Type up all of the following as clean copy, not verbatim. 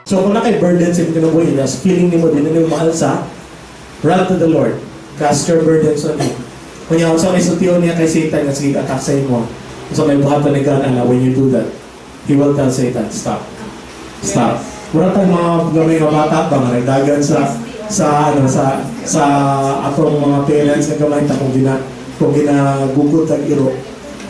So kung naa kay burden sa imong kinabuhi, as feeling nimo dili nimo maalsa, run to the Lord. Cast your burdens on Him. Kung niya, sa may sultion niya kay Satan nga sige attack sa imo. So may buhaton ni God ana, when you do that, He will tell Satan, "Stop. Stop." Mura tayong mga gamay nga bata ba nga nagdagan sa ano sa atong mga parents nga gamay ta kung ginagugod tag iro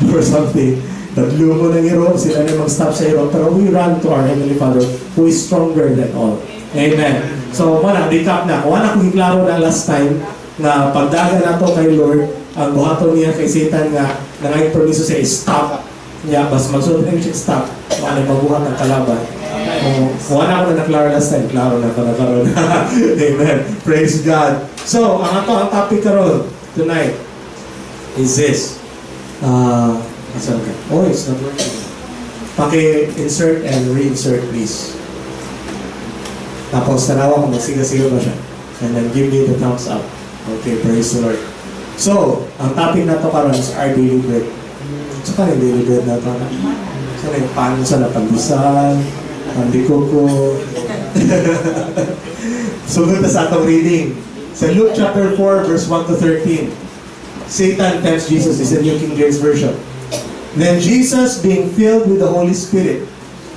or something. Dadlo mo ng iro, sila na mag-stop sa iro. Pero we run to our Heavenly Father who is stronger than all. Amen. So, mana, recap na. Kung wala akong klaro na last time, nga pagdagan nato kay Lord, ang buhaton niya kay Satan nga nangayong permiso siya, stop. Niya, bas magsulod na siya stop, maano mabuhat ang kalaban. Kung wala ko na naklaro last time, klaro na ko na karon. Amen. Praise God. So, ang ato ang topic karon tonight is this. Asan ka? Oh, it's not working. Paki-insert and reinsert, please. Tapos, tanawa kung magsiga-siga ba siya. And then give me the thumbs up. Okay, praise the Lord. So, ang topic nato karon is our daily bread. So, paano yung daily bread nato na? So, yung pan sa na pandesal, pan de coco. Sugod na sa atong reading. Sa Luke chapter 4, verse 1 to 13. Satan tempts Jesus is the New King James Version. "Then Jesus, being filled with the Holy Spirit,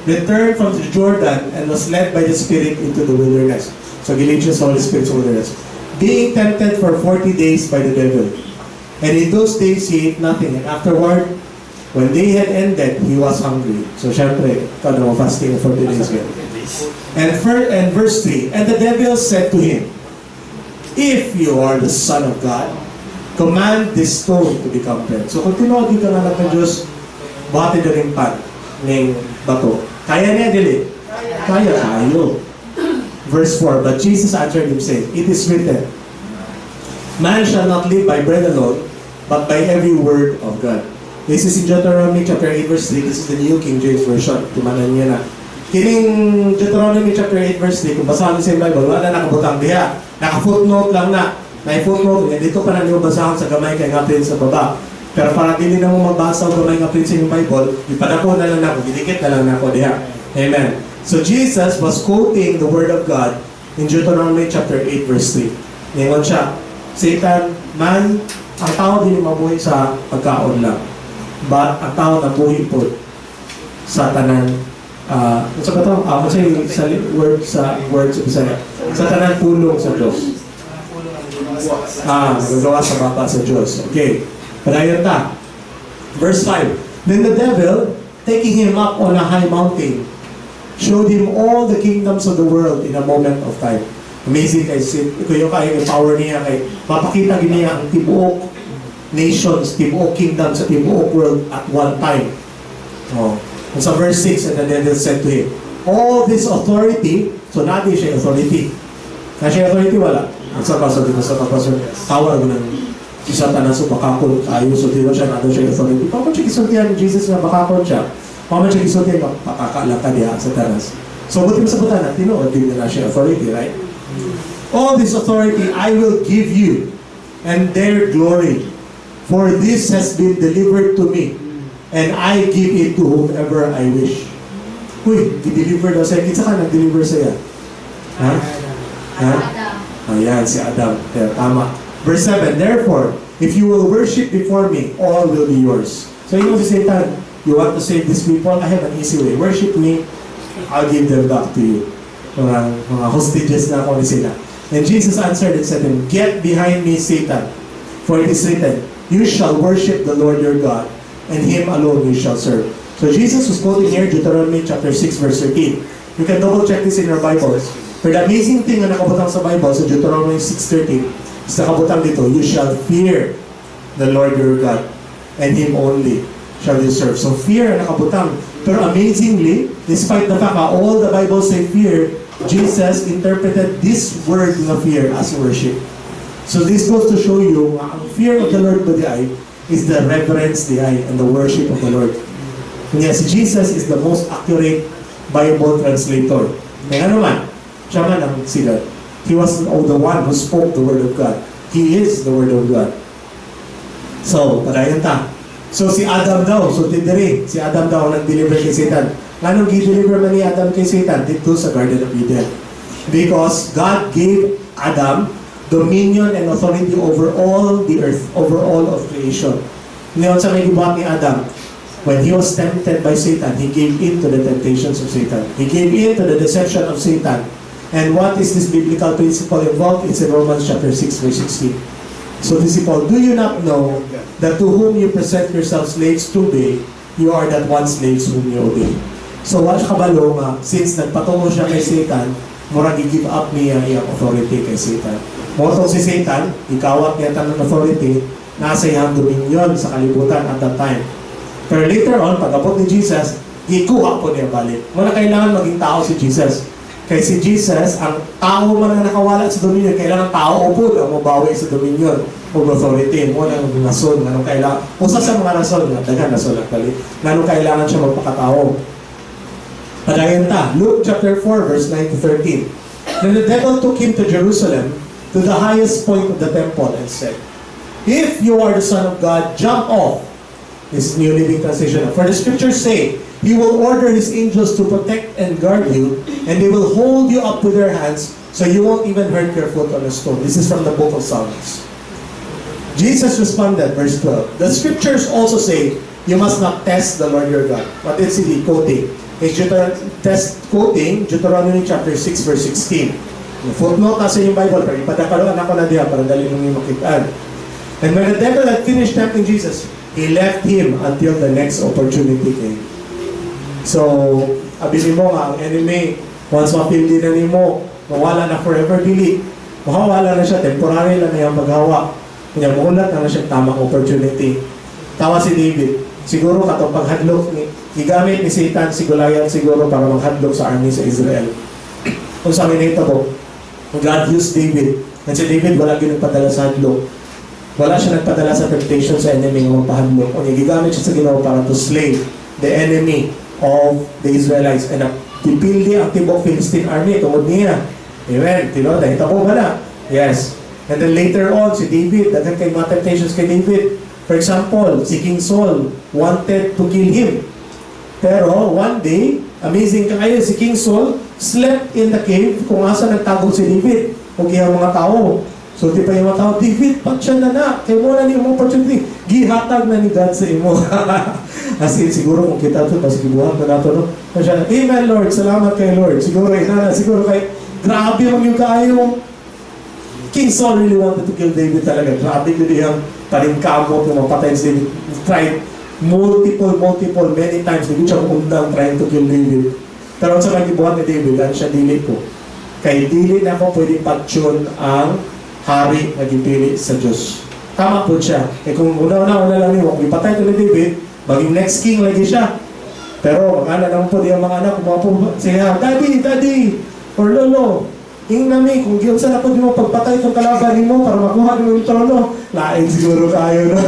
returned from the Jordan and was led by the Spirit into the wilderness." So, gi-lead siya sa Holy Spirit sa wilderness. "Being tempted for 40 days by the devil. And in those days he ate nothing. And afterward, when they had ended, he was hungry." So, syempre, ikaw na fasting 40 days yun. And verse 3, "And the devil said to him, 'If you are the Son of God, command this stone to become bread.'" So kung tinuod ka nga anak ng Diyos, buhati ning pan, ning bato. Kaya niya, dili? Kaya tayo. Verse 4, "But Jesus answered him, saying, 'It is written, Man shall not live by bread alone, but by every word of God.'" This is in Deuteronomy chapter 8 verse 3. This is the New King James Version. Tumanan niya na. Kining Deuteronomy chapter 8 verse 3, kung basahan niyo sa Bible, wala na nakabutang diha. Naka-footnote lang na. May footnote, nga dito pa na niyo basahon sa gamay kay nga print sa baba. Pero para dili na mo mabasa og gamay nga print sa inyong Bible, ipadako na lang nako, gidikit na lang nako diha. Amen. So Jesus was quoting the word of God in Deuteronomy chapter 8 verse 3. Ningon siya, "Satan, man, ang tao dili mabuhi sa pagkaon lang. But ang tao nabuhi po sa tanan unsa ba to? Ah, unsa yung sa word sa Bisaya? Sa tanan pulong sa Diyos." Ah, nagagawa sa baba sa Diyos. Okay. Padayon ta. Verse 5. "Then the devil, taking him up on a high mountain, showed him all the kingdoms of the world in a moment of time." Amazing kay si kuya kay yung power niya kay mapakita gini niya ang tibuok nations, tibuok kingdom sa tibuok world at one time. Oh. And sa verse 6, "And the devil said to him, 'All this authority,'" so naa di siya authority. Na siya authority, wala. Ang sa pastor, dito sa pastor, power mo ng si Satanas, so bakakon kayo, so dito siya, naa siya authority. Paano siya gisultihan ni Jesus nga bakakon siya? Paano siya gisultihan nga pakakala ka diha sa tanas? So, buti mo sa butana, tinuod din na siya authority, right? "All this authority I will give you, and their glory, for this has been delivered to me, and I give it to whomever I wish." Uy, gi-deliver daw siya. Kinsa ka nag-deliver siya? Ha? Ha? Ayan, si Adam. Kaya, tama. Verse 7, "Therefore, if you will worship before me, all will be yours." So yun si Satan, "You want to save these people? I have an easy way. Worship me, I'll give them back to you." Mga hostages na ako ni sila. "And Jesus answered and said to him, 'Get behind me, Satan, for it is written, You shall worship the Lord your God, and him alone you shall serve.'" So Jesus was quoting here Deuteronomy chapter 6 verse 13. You can double check this in your Bibles. For the amazing thing na nakabutang sa Bible sa Deuteronomy 6:13 is nakabutang dito, "You shall fear the Lord your God, and Him only shall you serve." So fear ang nakabutang. Pero amazingly, despite the fact that all the Bibles say fear, Jesus interpreted this word na fear as worship. So this goes to show you nga ang fear of the Lord ba diay is the reverence diay and the worship of the Lord. Kanya si Jesus is the most accurate Bible translator. Kaya ano man, siya man ang sila. He was the one who spoke the word of God. He is the word of God. So, padayon ta. So si Adam daw, so diri, si Adam daw ang nag-deliver kay Satan. Nganong gi-deliver man ni Adam kay Satan dito sa Garden of Eden? Because God gave Adam dominion and authority over all the earth, over all of creation. Ngayon sa may gibuhat ni Adam, when he was tempted by Satan, he gave in to the temptations of Satan. He gave in to the deception of Satan. And what is this biblical principle involved? It's in Romans chapter 6, verse 16. So this is Paul, "Do you not know that to whom you present yourselves slaves to obey, you are that one slaves whom you obey?" So wa siya kabalo nga, since nagpatuo siya kay Satan, murag gi-give up niya iyang authority kay Satan. Mao si Satan, gikawat niya tanang authority, nasa iyang dominion sa kalibutan at that time. Pero later on, pag-abot ni Jesus, gikuha po niya balik. Mao na kailangan maging tao si Jesus. Kay si Jesus, ang tao man ang nakawala sa dominion, kailangan tao po ang mabawi sa dominion o authority. Mao na ang rason, nganong kailangan, usa sa mga rason, nga daghan rason actually, nganong kailangan siya magpakatao. Padayon ta, Luke chapter 4, verse 9 to 13. "Then the devil took him to Jerusalem, to the highest point of the temple, and said, 'If you are the Son of God, jump off.'" This is New Living Translation. "For the scriptures say, 'He will order His angels to protect and guard you, and they will hold you up with their hands so you won't even hurt your foot on a stone.'" This is from the book of Psalms. Jesus responded, verse 12, "The scriptures also say, 'You must not test the Lord your God.'" What is he quoting? He's test quoting Deuteronomy chapter 6, verse 16. Yung footnote nasa yung Bible, pero ipadakaroon ako na diya para dali nyo makitaan. "And when the devil had finished tempting Jesus, he left him until the next opportunity came." So, abi nimo nga ang enemy, once mapildi na nimo, mawala na forever, dili. Mawala na siya, temporary lang na yung paghawa. Kanya muhulat na siya tamang opportunity. Tawa si David. Siguro katong paghadlok ni gigamit ni Satan si Goliath siguro para manghadlok sa army sa Israel. Kung sa amin ko, God used David. And si David, wala gyud nagpadala sa hadlok. Wala siya nagpadala sa temptation sa enemy nga magpahadlok. O gigamit siya sa Ginoo para to slay the enemy of the Israelites. And gipildi ang tibok Philistine army tungod niya. Amen. Tinuod, nahitabo ba na? Yes. And then later on, si David, daghan kay mga temptations kay David. For example, si King Saul wanted to kill him. Pero one day, amazing kaayo, si King Saul slept in the cave kung asa nagtago si David o iyang mga tao. So di pa yung mga tao, "David, patyan na na. Kay mao na ni imong opportunity. Gihatag na ni God sa imo." As in, siguro kung kita to, tapos gibuhat na nato, no? So siya, "Amen, Lord. Salamat kay Lord." Siguro, ina na, siguro kay, grabe ang yung kaayo. King Saul really wanted to kill David talaga. Grabe yun iyang paningkamot ng mapatay si David. He tried multiple, multiple, many times. Hindi siya undang trying to kill David. Pero sa may gibuhat ni David, ano siya, "Dili ko. Kay dili na ako pwede patyon ang hari nga gipili sa Diyos." Tama po siya. Kay kung una-una una lang nimo, kung ipatay to ni David, maging next king lagi siya. Pero mag-ana naman po diyang mga anak, kung mga po siya, "Daddy, Daddy, or Lolo, ing nami, kung giunsa na po mo pagpatay itong kalaban nimo para makuha nimo yung trono." Lain siguro kayo, no?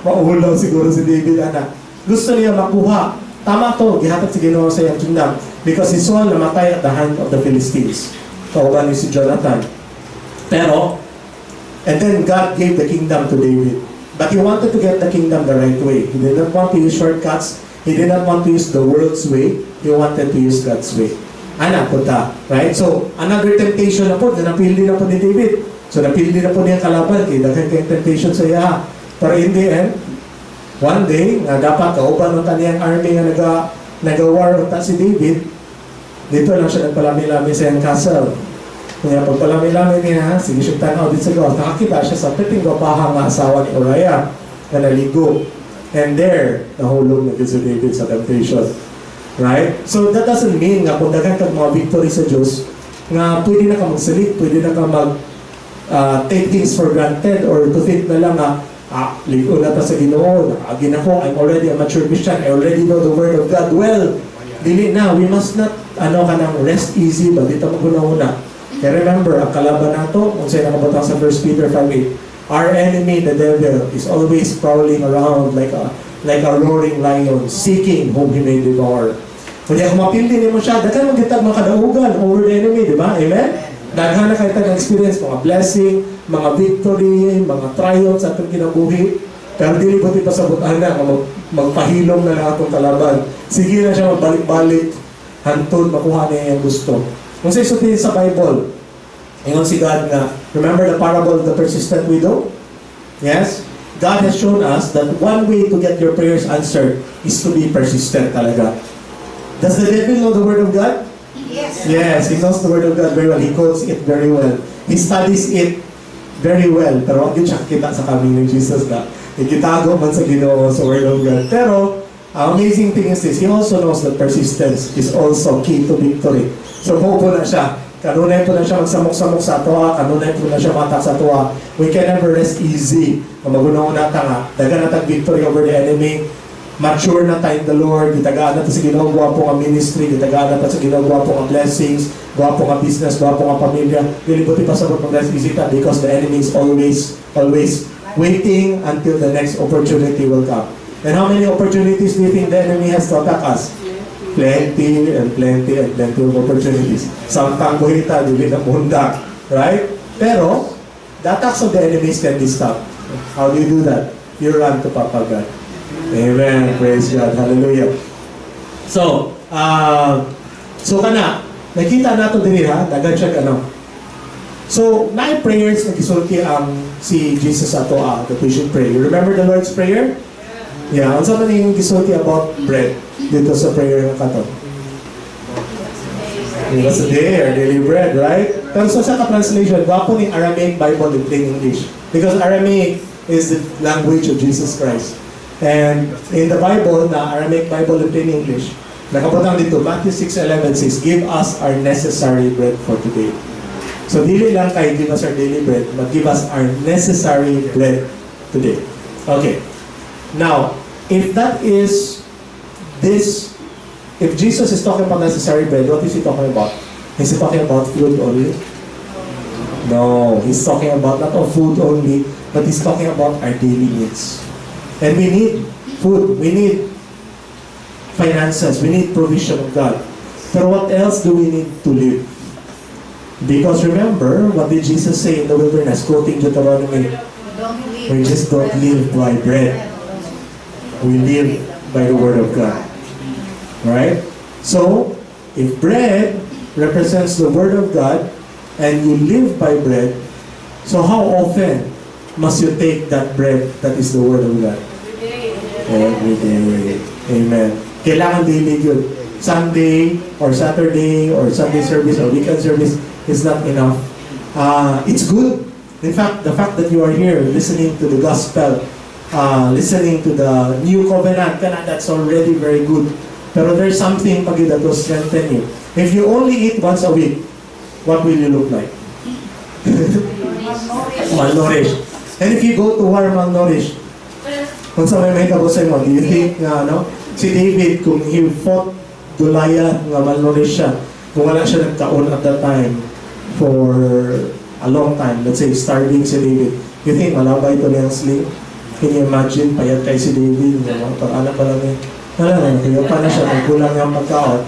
Maulaw siguro si David, ana. Gusto niya makuha. Tama to, gihatag sa Ginoo sa iyang kingdom. Because si Saul namatay at the hand of the Philistines. Kauban ni si Jonathan. Pero, and then God gave the kingdom to David. But he wanted to get the kingdom the right way. He did not want to use shortcuts. He did not want to use the world's way. He wanted to use God's way. Ana po ta, right? So, another temptation na po, na napili na po ni David. So, napili na po niya ang kalaban, kay daghan kay temptation sa iya. Pero in the end, one day, nga dapat kauban unta niyang army nga naga-war unta si David, dito lang siya nagpalami-lami sa iyang castle. Kaya pagpalami-lami niya, sige siya tanaw din sa gawas, nakakita siya sa perting gwapaha nga asawa ni Uriah na naligo. And there, nahulog na si David sa temptation. Right? So that doesn't mean nga kung daghan kag mga victory sa Diyos, nga pwede na ka magsalig, pwede na ka mag take things for granted or to think na lang nga, "Ah, ligo na ta sa Ginoo, nakaagi na ko, I'm already a mature Christian, I already know the Word of God well." Dili na, we must not, ano ka nang rest easy ba, dito maghuna-huna. Kaya remember, ang kalaban nato, kung sa'yo nakabutang sa 1 Peter 5:8, our enemy, the devil, is always prowling around like a roaring lion, seeking whom he may devour. Kung kung mapili nimo siya, daghan man kitag mga kadaugan over the enemy, di ba? Amen? Daghan na kay tag experience, mga blessing, mga victory, mga triumphs sa atong kinabuhi. Pero dili buot ipasabot ana nga magpahilom na lang atong kalaban. Sige na siya magbalik-balik hantod makuha niya yung gusto. Kung sa sulti sa Bible, ingon si God nga, remember the parable of the persistent widow? Yes? God has shown us that one way to get your prayers answered is to be persistent talaga. Does the devil know the Word of God? Yes. Yes, he knows the Word of God very well. He quotes it very well. He studies it very well. Pero wa gyud siya kita sa coming ni Jesus na. Gitago man sa Ginoo sa Word of God. Pero, ang amazing thing is this, he also knows that persistence is also key to victory. So, mao na siya. Kanunay pod na siya magsamok-samok sa atoa, kanunay pod na siya ma-attack sa atoa. We can never rest easy. Kung maghuna-huna ta nga, daghan na tag victory over the enemy, mature na tayo in the Lord, gitagaan na ta sa Ginoo gwapo nga ministry, gitagaan na ta sa Ginoo gwapo nga blessings, gwapo nga business, gwapo nga pamilya. Dili buot ipasabot mag rest easy ta because the enemy is always, always waiting until the next opportunity will come. And how many opportunities do you think the enemy has to attack us? Plenty and plenty and plenty of opportunities. Samtang buhi ta, dili na muhundak. Right? Pero, the attacks of the enemies can be stopped. How do you do that? You run to Papa God. Amen. Praise God. Hallelujah. So kana, nakita nato diri ha, daghan siya ano. So, nine prayers na gisulti ang si Jesus ato that we should pray. You remember the Lord's Prayer? Yeah, unsa man yung gisulti about bread didto sa prayer ng kato? Give us a day, our daily bread, right? Pero sa ka-translation, gwapo ni Aramaic Bible in plain English. Because Aramaic is the language of Jesus Christ. And in the Bible, na Aramaic Bible in plain English, nakabutang didto, Matthew 6:11 says, "Give us our necessary bread for today." So, dili lang kay give us our daily bread, but give us our necessary bread today. Okay. Now, if that is this, if Jesus is talking about necessary bread, what is he talking about? Is he talking about food only? No, he's talking about not of food only, but he's talking about our daily needs. And we need food, we need finances, we need provision of God. But what else do we need to live? Because remember, what did Jesus say in the wilderness, quoting Deuteronomy? Don't live. We just don't live by bread. We live by the Word of God. Right? So, if bread represents the Word of God, and you live by bread, so how often must you take that bread that is the Word of God? Every day. Amen. Kailangan daily yun. Sunday or Saturday or Sunday service or weekend service is not enough. It's good. In fact, the fact that you are here listening to the gospel, listening to the new covenant, kana, that's already very good. Pero there's something pa that will strengthen you. If you only eat once a week, what will you look like? Malnourished. And if you go to war malnourished, kung unsa may mahitabo sa imo, do you think nga, ano, si David, kung he fought Goliath, nga malnourished siya, kung wala siya nagkaon at that time for a long time, let's say starving si David, you think malabay to niyang sling? Can you imagine, payat kay si David, no? Pag anak pa lang niya, wala na, kaya pa na siya, nagkulang yung pagkaon.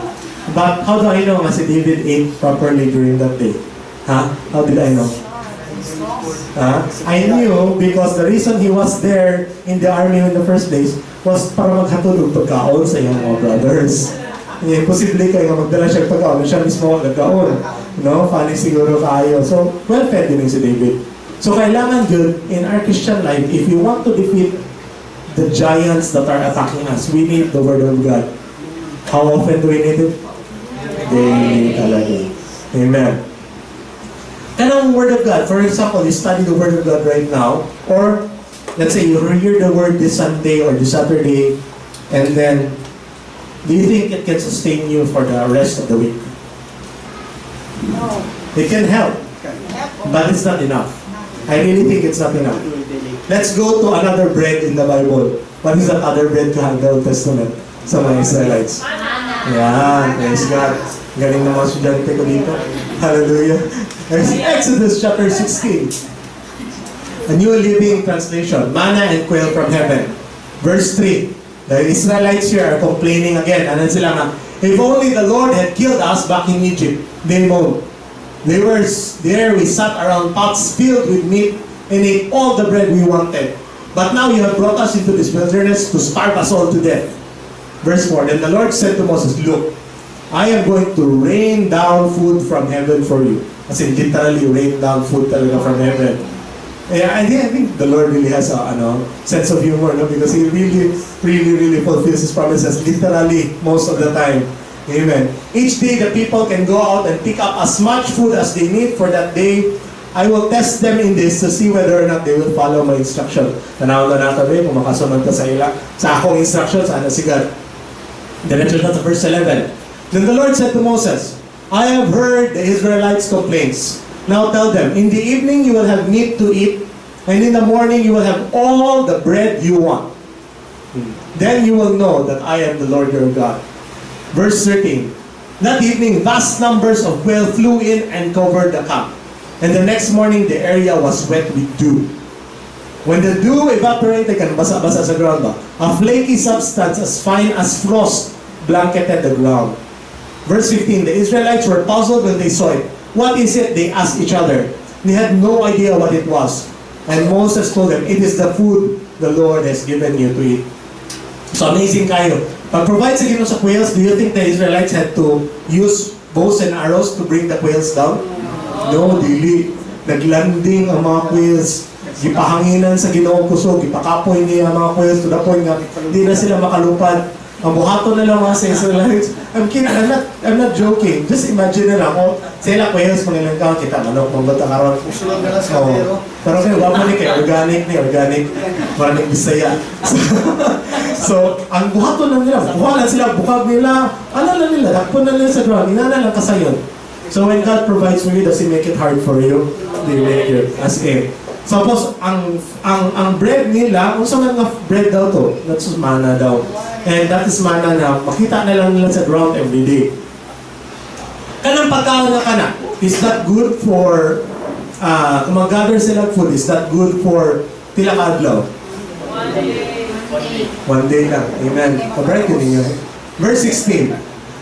But how do I know nga si David ate properly during that day? Ha? How did I know? Ha? I knew because the reason he was there in the army in the first place was para maghatod og pagkaon sa iyang mga brothers. Eh, posible kay nga magdala siya og pagkaon, siya mismo ang nagkaon. No? Funny siguro kaayo. So, well-fed din si David. So, kailangan good in our Christian life, if you want to defeat the giants that are attacking us, we need the Word of God. How often do we need it? Daily talaga. Amen. Kanang Word of God, for example, you study the Word of God right now, or let's say you hear the Word this Sunday or this Saturday, and then, do you think it can sustain you for the rest of the week? No. It can help, but it's not enough. I really think it's not enough. Let's go to another bread in the Bible. What is that other bread to have the Old Testament sa mga Israelites? Yan, praise God. Galing ng mga estudyante ko dito. Hallelujah. Exodus chapter 16. A New Living Translation. Manna and quail from heaven. Verse 3. The Israelites here are complaining again. Ano sila nga? "If only the Lord had killed us back in Egypt," they moaned. They were there, we sat around pots filled with meat and ate all the bread we wanted. But But now you have brought us into this wilderness to starve us all to death." Verse 4. Then the Lord said to Moses, "Look, I am going to rain down food from heaven for you." As in, literally rain down food talaga from heaven. Yeah, I think the Lord really has a sense of humor, no? Because He really, really, really fulfills His promises literally most of the time. Amen. "Each day the people can go out and pick up as much food as they need for that day. I will test them in this to see whether or not they will follow my instruction." Tanaw na nato ba kung makasunod ta sa ila sa akong instructions, ana si God. Diretso na to verse 11. Then the Lord said to Moses, "I have heard the Israelites' complaints. Now tell them, 'In the evening you will have meat to eat, and in the morning you will have all the bread you want. Then you will know that I am the Lord your God.'" Verse 13. That evening, vast numbers of quail flew in and covered the camp. And the next morning, the area was wet with dew. When the dew evaporated, kan basa-basa sa ground ba? A flaky substance as fine as frost blanketed the ground. Verse 15, the Israelites were puzzled when they saw it. "What is it?" they asked each other. They had no idea what it was. And Moses told them, "It is the food the Lord has given you to eat." So amazing kaayo. Pag-provide sa Ginoo sa quails, do you think the Israelites had to use bows and arrows to bring the quails down? No, dili. Naglanding ang mga quails. Gipahanginan sa Ginoo kusog, gipakapoy niya ang mga quails to the point nga di na sila makalupad. Ang buhaton na lang mga sa Israelites. I'm kidding, I'm not joking. Just imagine na lang, oh, sila quails, mangilang ka, kita manok, mabata karon. Usulod na lang sa Oo. Pero. Pero kay wa ni kay organic ni organic. Parang Bisaya. So, ang buhaton lang nila, buha lang sila, bukag nila, ano lang nila, dakpon na nila sa ground, inana lang kasayon. So when God provides for you, does He make it hard for you? He make it as in. Suppose ang bread nila, unsa man nga bread daw to? That's manna daw. And that is manna na makita na lang nila sa ground every day. Kanang pagkaon na kana, is that good for kung mag-gather sila og food, is that good for pila ka adlaw? One day lang. Amen. Correct yun ninyo. Verse 16.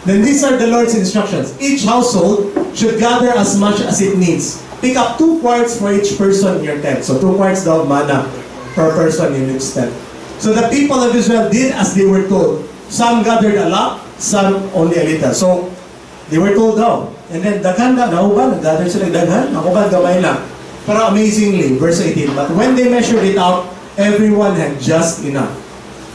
"Then these are the Lord's instructions. Each household should gather as much as it needs. Pick up 2 quarts for each person in your tent." So 2 quarts daw manna per person in each tent. So the people of Israel did as they were told. Some gathered a lot, some only a little. So they were told daw. And then daghan na, nauban, nag-gather sila daghan, ang uban gamay lang. Pero amazingly, verse 18, "But when they measured it out, everyone had just enough.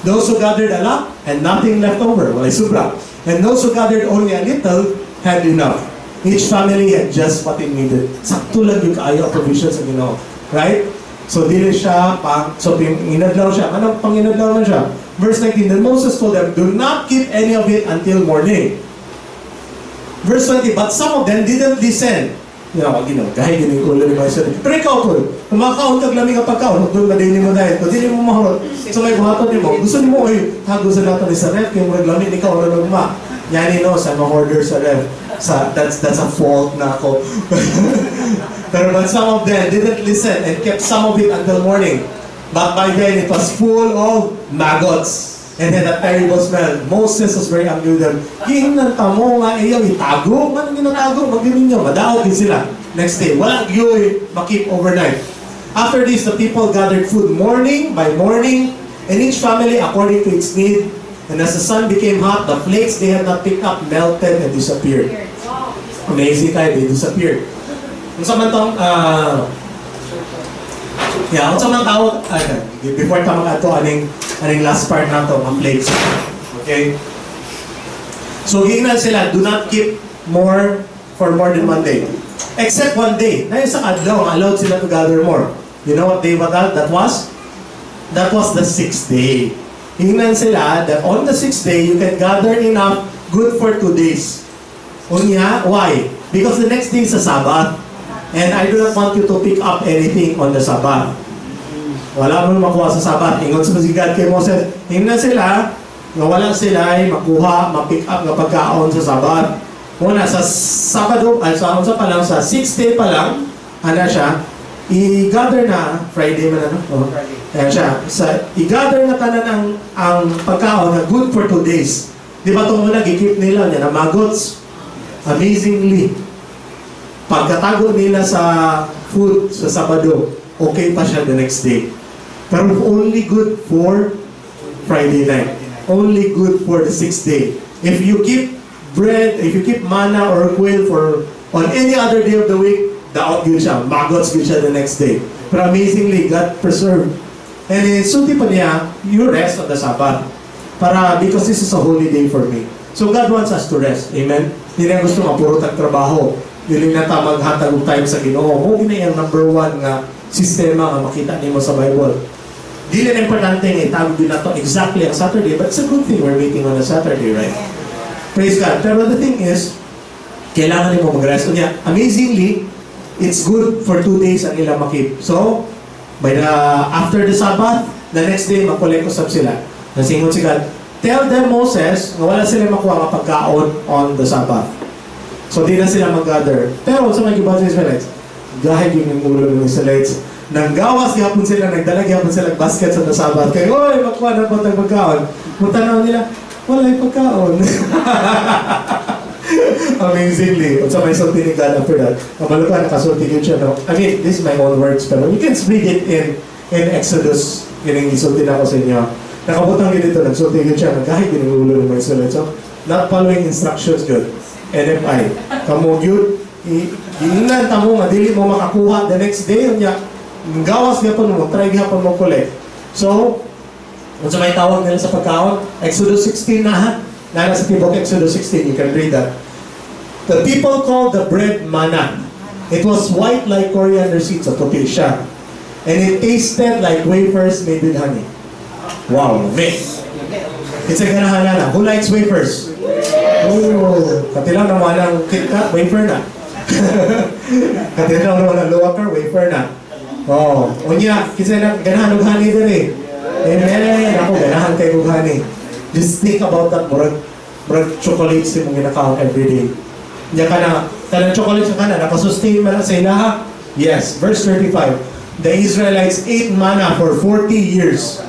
Those who gathered a lot had nothing left over, walay sobra. And those who gathered only a little had enough. Each family had just what it needed." Sakto lang gyud kaayo ang provision sa Ginoo. Right? So dili siya pang so inadlaw siya. Anong panginadlaw man siya? Verse 19, "Then Moses told them, 'Do not keep any of it until morning.'" Verse 20, "But some of them didn't listen." Ginoo, gahi gini ulo ni Moises. Pero ikaw po, kung makakaon kag lami nga pagkaon, doon na din mo dahil, kung dili mo mahurot, so may buhaton nimo, gusto nimo, oy, tago sa nato ni sa ref, kay murag lami ni ka ora ma. Yani no, sa mga order sa ref, sa, that's a fault na ako. Pero "But some of them didn't listen and kept some of it until morning. But by then it was full of maggots and had a terrible smell. Moses was very angry with them." Giingnan ta mo nga iyo itago, man ginatago, magdininyo, madaot din sila. Next day, wala gyoy ma-keep overnight. "After this, the people gathered food morning by morning, and each family according to its need. And as the sun became hot, the flakes they had not picked up melted and disappeared." Amazing kaayo, they disappeared. Unsa man tong yeah, unsa man tawag ay, before ta mag-adto aning last part nato, ang flakes. Okay? So giingnan sila, do not keep more for more than one day. Except one day. Na sa adlaw, allowed sila to gather more. You know what day what that was? That was the sixth day. Ingnan sila that on the sixth day, you can gather enough good for 2 days. Unya, why? Because the next day is a Sabbath. And I do not want you to pick up anything on the Sabbath. Wala mo makuha sa Sabbath. Ingon sa God kay Moses, ingnan sila, nga wala sila ay makuha, ma-pick up nga pagkaon sa Sabbath. Una, sa Sabado, ay sa unsa pa lang, sa sixth day pa lang, ana siya, i-gather na, Friday man ano? Oh. Ayan siya, sa, i-gather na tanan ang pagkaon na good for 2 days. Di ba itong una, gi-keep nila niya, na maggots. Amazingly, pagkatago nila sa food sa Sabado, okay pa siya the next day. Pero only good for Friday night. Only good for the sixth day. If you keep bread, if you keep manna or quail for on any other day of the week, daot gyud siya, maggots gyud siya the next day. But amazingly, God preserved. And then, sulti pa niya, "You rest on the Sabbath." Para, because this is a holy day for me. So God wants us to rest. Amen? Hindi na gusto nga puro tag trabaho. Dili na ta maghatag og time sa Ginoo. Mao gyud ang number one nga sistema nga makita nimo sa Bible. Dili na importante nga itawag din nato exactly ang Saturday, but it's a good thing we're meeting on a Saturday, right? Praise God. Pero the thing is, kailangan nimo mag-rest. Unya, amazingly, it's good for 2 days ang ilang ma-keep. So, by the after the Sabbath, the next day, mag-collect usab sila. Nasingon si God, "Tell them, Moses, nga wala sila makuha nga pagkaon on the Sabbath." So, di na sila mag-gather. Pero, sa mga gibuhat sa Israelites, gahi gyud ang ulo ng Israelites. Nanggawas gihapon sila, nagdala gihapon sila basket sa the Sabbath. Kay, "Oy, makuha na po tayong pagkaon." Mutanaw nila, walay pagkaon. Amazingly, unsa may sulti ni God after that? Kabalo ka, nakasulti gyud siya, no? I mean, this is my own words, pero you can read it in Exodus, kining gisulti na ko sa inyo. Nakabutang gyud dito, nagsulti gyud siya, naggahi gyud ang ulo ng mga Israelites. So, not following instructions gyud. NFI. Kamo gyud, giingnan ta mo nga dili mo makakuha the next day, unya, gawas gyapon mo, try gyapon mo collect. So, unsa may tawag nila sa pagkaon? Exodus 16 na ha. Nana sa tibok Exodus 16, you can read that. The people called the bread manna. It was white like coriander seeds, so puti siya. And it tasted like wafers made with honey. Wow, mix. It's a ganahan na. Who likes wafers? Oh, katilang naman ang KitKat, wafer na. Katilang naman ang Loacker, wafer na. Oh, unya, kinsa na ganahan og honey diri? Amen. Ako ganahan kay og honey. Just think about that, murag chocolates imong ginakaon every day. Nya ka na, kanang chocolates ka na, nakasustain man na sa ilaha? Yes. Verse 35. The Israelites ate manna for 40 years.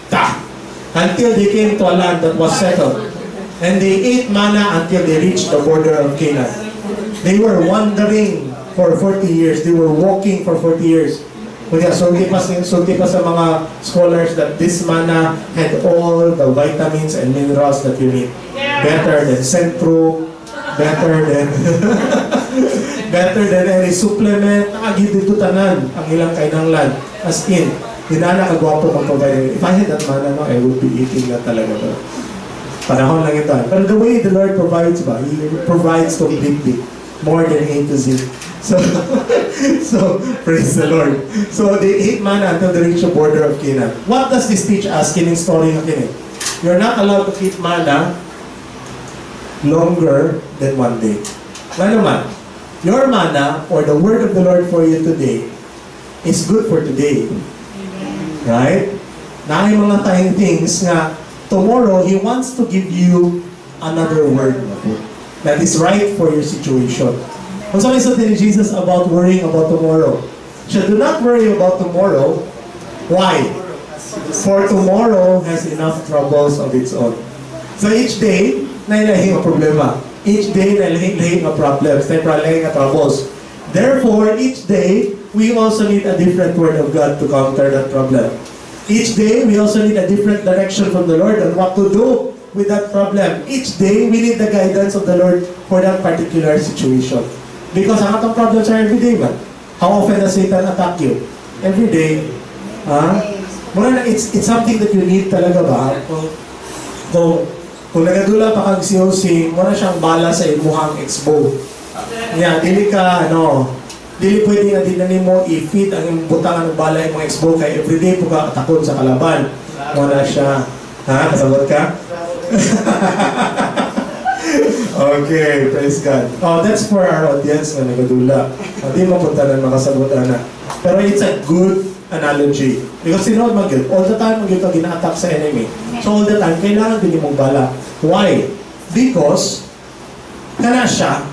Ta! Until they came to a land that was settled. And they ate manna until they reached the border of Canaan. They were wandering for 40 years. They were walking for 40 years. Kunya, sulti pa sa mga scholars that this manna had all the vitamins and minerals that you need. Better than Centro, better than any supplement. Nakagid dito tanan ang ilang kainanglan. As in, inana kagwapo mag-provide. If I had that manna, no, I would be eating that talaga. Bro. Panahon lang ito. Pero the way the Lord provides ba, He provides completely. More than A to Z. So praise the Lord. So they ate manna until they reached the border of Canaan. What does this teach us? Kining story nga kini. You're not allowed to keep manna longer than one day. Ngano man, your manna or the word of the Lord for you today is good for today. Right? Naay mga tayong things nga tomorrow He wants to give you another word na po that is right for your situation. Kung sa may ni Jesus about worrying about tomorrow. Siya, "Do not worry about tomorrow." Why? For tomorrow has enough troubles of its own. So each day, naay lahi nga problema. Each day, naay lahi nga problems, naay lahi nga troubles. Therefore, each day, we also need a different word of God to counter that problem. Each day, we also need a different direction from the Lord on what to do with that problem. Each day, we need the guidance of the Lord for that particular situation. Because ang atong problems are every day, man. How often does Satan attack you? Every day. Ha? Mura na, it's something that you need talaga ba? Kung nagadula pa kag COC, mura siyang bala sa imuhang expo. Nya, dili ka, ano, dili pwede nga di na nimo i-fit ang imong butangan ng bala imong expo kay everyday po ka atakon sa kalaban. Mura siya. Ha? Kasabot ka? Okay, praise God. Oh, that's for our audience na nagadula. Oh, di mo punta na makasabot na. Pero it's a good analogy. Because tinuod man gyud, all the time man gyud ka gina-attack sa enemy. So all the time, kailangan din mong bala. Why? Because, kana siya,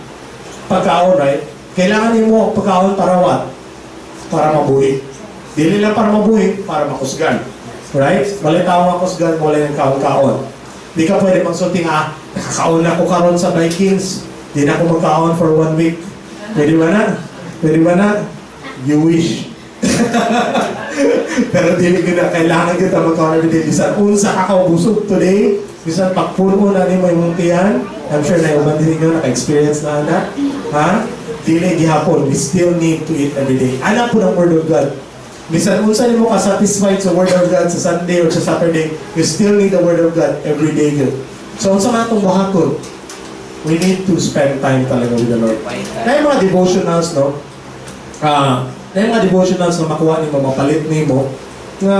pagkaon, right? Kailangan nimo pagkaon para what? Para mabuhi. Dili lang para mabuhi, para makusgan. Right? Walay tao makusgan, walay ng kaon-kaon. Di ka pwede magsulti nga, "Ah, nakakaon na ko karon sa Vikings. Di na ako magkaon for one week." Pwede ba na? Pwede ba na? You wish. Pero dili gyud na kailangan kita magkaon every day. Bisan unsa ka kabusog today, bisan pagpuno na nimo imong tiyan, I'm sure na uban din ninyo naka-experience na ana. Ha? Dili gihapon, we still need to eat every day. Ana pud ang Word of God. Bisan unsa nimo ka satisfied sa Word of God sa Sunday or sa Saturday, you still need the Word of God every day gyud. So unsa man atong buhaton? We need to spend time talaga with the Lord. Na yung mga devotionals, no? Na yung mga devotionals na makuha nimo, mapalit nimo, nga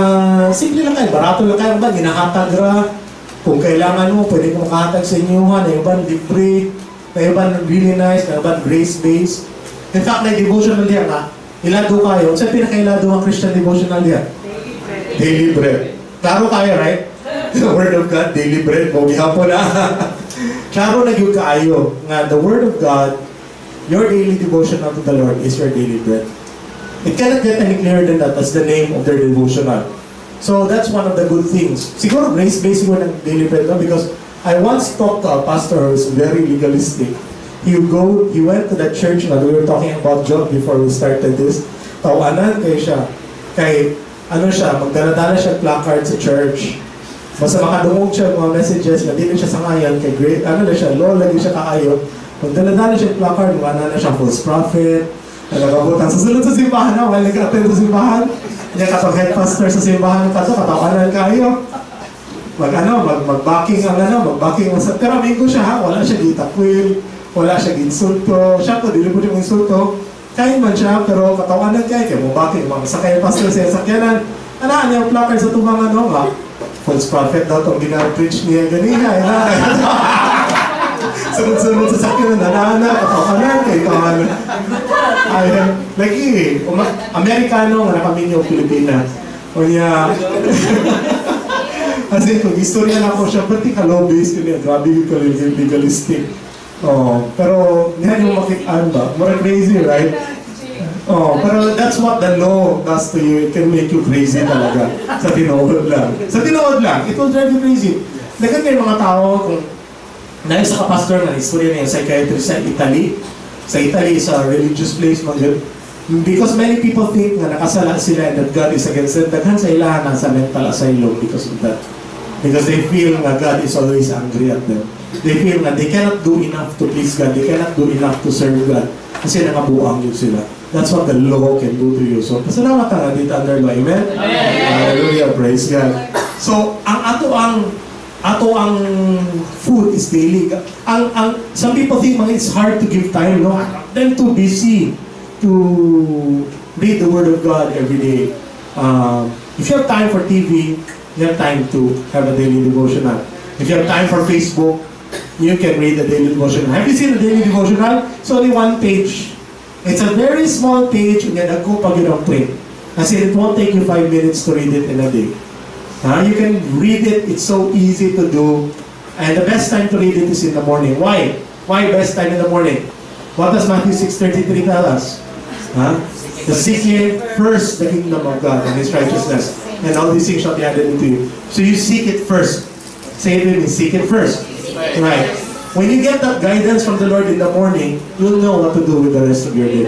simple lang kayo, barato lang kayo, ba, ginahatag ra. Kung kailangan mo, pwede mo makahatag sa inyo, ha, na yung iban libre, na yung iban really nice, na yung iban grace-based. In fact, na devotional diya nga, ilado kayo. Sa pinakailado ang Christian devotional diya? Daily Bread. Klaro kayo, right? The Word of God, daily bread, mo gihapon na. Klaro na gyud kaayo nga the Word of God, your daily devotional to the Lord is your daily bread. It cannot get any clearer than that. That's the name of their devotional. So that's one of the good things. Siguro grace-based siguro ng daily bread, no? Because I once talked to a pastor who is very legalistic. He went to that church na we were talking about Job before we started this. Tawanan kay siya. Kay, ano siya, magdala-dala siya placard sa church. Basta makadungog siya mga messages na dili siya sangayan kay great, ano na siya, law lagi siya kaayo. Magdala-dala siya placard, mga na siya false prophet, na nagabutang sa sulod sa simbahan na, wala nag-attend sa simbahan. Niya katong head pastor sa simbahan kato, katawanan kayo. Mag ano, mag magbacking ang ano, magbacking ang sa pero amigo siya ha, wala siya gitakwil, wala siya ginsulto. Siya po, dili po siya insulto. Kain man siya, pero katawanan kay kay mo backing mga sakay pastor sa sakyanan. Ana niya ang placard sa tubang ano nga. False prophet daw tong gina-preach niya ganiha. Ina. Sunod-sunod sa sakyanan, ana katawanan kay tawanan. Ay, lagi, Amerikano nga nakaminyo Pilipina. O niya, kasi kung istorya na ako siya, pati ka-lobbyist yun yan, grabe yung legalistic. Oh, pero niya yung makitaan ba? More crazy, right? Oh, pero that's what the law does to you. It can make you crazy talaga. Sa tinuod lang. Sa tinuod lang, it will drive you crazy. Daghan kay mga tao, kung dahil sa kapastor na istorya niya, psychiatrist sa Italy, sa Italy, sa religious place man yun, because many people think na nakasala sila and that God is against them, daghan sa ilahan nasa mental asylum because of that. Because they feel nga God is always angry at them. They feel nga they cannot do enough to please God. They cannot do enough to serve God. Kasi nangabuang yun sila. That's what the law can do to you. So, pasalamat ka nga dito under law. Amen? Amen. Hallelujah. Praise God. So, ang ato ang food is daily. Ang some people think mga it's hard to give time, no? I'm too busy to read the Word of God every day. If you have time for TV, you have time to have a daily devotional. If you have time for Facebook, you can read the daily devotional. Have you seen the daily devotional? It's only one page. It's a very small page, and then dagko pa gyud ang print. Kasi it won't take you 5 minutes to read it in a day. You can read it, it's so easy to do. And the best time to read it is in the morning. Why? Why best time in the morning? What does Matthew 6:33 tell us? Huh? To seek ye first the kingdom of God and His righteousness, and all these things shall be added unto you. So you seek it first. Say it with me, seek it first. Right. When you get that guidance from the Lord in the morning, you'll know what to do with the rest of your day.